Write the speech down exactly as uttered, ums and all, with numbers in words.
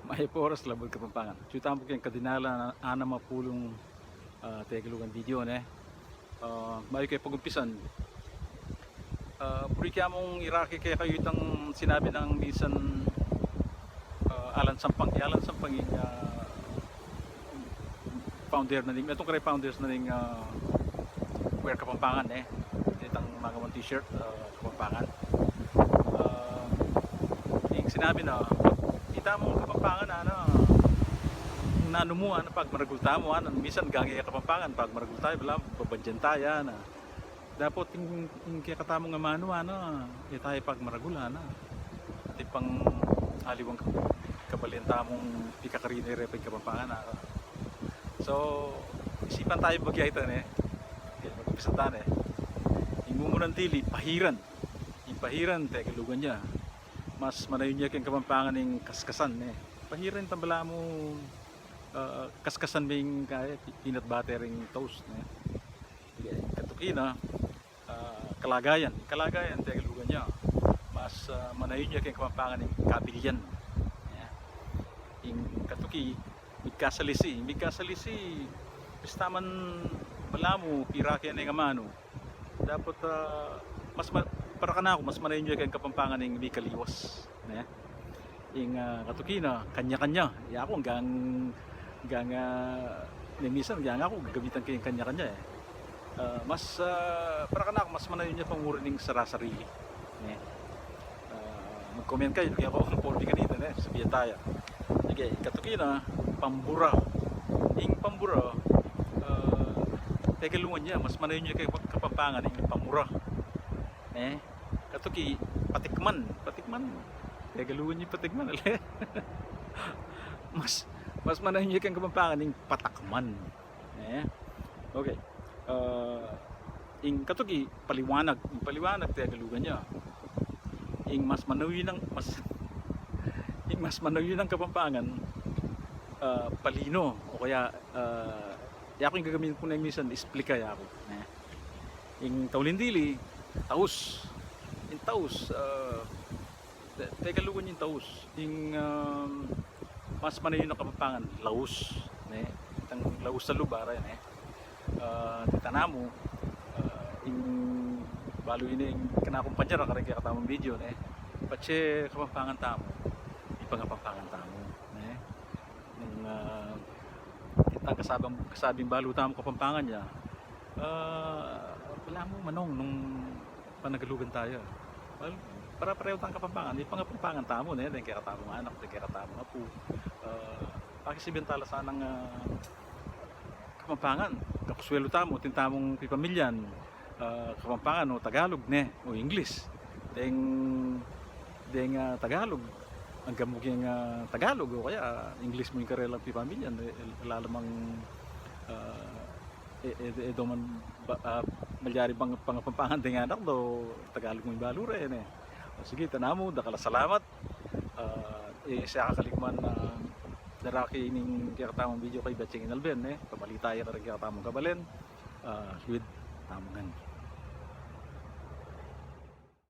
Mayap a oras, Labuad Kapampangan. Atyu tamu keng kadinalan anam a pulung, ah, Tegalugan video, ne? Ah, bayu ke pagumpisan, ah, buri ke mung irake kekayu itang sinabi nang minsan, ah, Alan Sampang. I Alan Sampang ing, ah, founder na ning, metung karing founders na ning, ah, Wear Kapampangan, ne? Itang magawang t-shirt, ah, Kapampangan. Ah, ing sinabi na, itamung Kapampangan, ana, nanu mu, ana, pagmaragul tamu, ana, minsan gage Kapampangan, pagmaragul tamu, balamu, babandian tamu, ana. Dapot ing, ing kekatamung amanu, ana, e tamu pagmaragul, ana. Atin pang aliwang kabalen tamung pikakarine reng Kapampangan, ana. So, isipan tamu bagya ita, ne? Okay, mag-umpisa ta, ne? Ing mumunan dili, pahiran. Ing pahiran, Tegalugan ya. Mas manayun ya keng Kapampangan ing kaskasan, ne? Pahiran, itang balamu, ah, kaskasan ming kaya, pi-, peanut butter ing toast, ne? Okay, katuki na, ah, kalagayan. Kalagayan, Tegalugan ya. Mas, ah, manayun ya keng Kapampangan ing kabilian. Ya. Ing katuki, migkasalisi. Migkasalisi, bista man balamu, pirake ne ing amanu. Dapot, ah, mas ma-, para kanaku, mas manayun ya keng Kapampangan ing mikaliwas, ne? Ing, ah, katuki na, kanya-kanya. Yaku, anggang, anggang, ah, ne, minsan, anggang aku, gagamitan ke ing kanya-kanya, e. Ah, mas, ah, para kanaku, mas manayun ya pamuri ning sarasarili, ne? Ah, mag-comment kayu, deng aku, ang forty kanita, ne? Sabian taya. Okay, katuki na, pambura. Ing pambura, ah, Tegalugan ya, mas manayun ya keng Kapampangan ing pamura, ne? Katuki, patikman. Patikman. Tegalugan ya patikman, ale. Mas, mas manayun ya keng Kapampangan ing patakman. E? Okay. Ah, ing katuki, paliwanag. Ing paliwanag, Tegalugan ya. Ing mas manayun nang, mas, ing mas manayun nang Kapampangan, ah, palino. O kaya, ah, yaku ing gagamitan ku na minsan, explica yaku, ne? Ing tauling dili, taus. Ing taus, ah, Te-, Tegalugan ing taus. Ing, um, mas manayun a Kapampangan, laus, ne? Itang laus a lub, ara, ne? Ah, titanamu, ah, ing balu ini ing kanakumpanyar kareng kekatamung video, ne? Patse Kapampangan tamu, ipangapampangan tamu, ne? Nung, ah, itang kasabing, kasabing balu tamu Kapampangan ya, ah, balamu manong nung panagalugan taya. Well, pare-parehu tang Kapampangan, ipangapampangan tamu, ne, deng kekatamung anak, deng kekatamung apu. Ah, pakisabian tala sanang, ah, Kapampangan, kakuswelu tamu, atin tamung pipamilyan, ah, Kapampangan o Tagalog, ne, o English. Deng, deng, ah, Tagalog, anggang mu keng, ah, Tagalog, o kaya, ah, English mu ing karelang pipamilyan, e, e, ala namang, ah, e, e, e, do man ba, ah, malyari pang, pangapampangan deng anak do, Tagalog mu ing balu re, ne. O sige, tanamu, dakal a salamat. Ah, e, sa kaligman, ah, darake ning kekatamung video kay Betsing Inalben, ne. Pamalita ya kareng kekatamung kabalen. Ah, luid tamu ngan.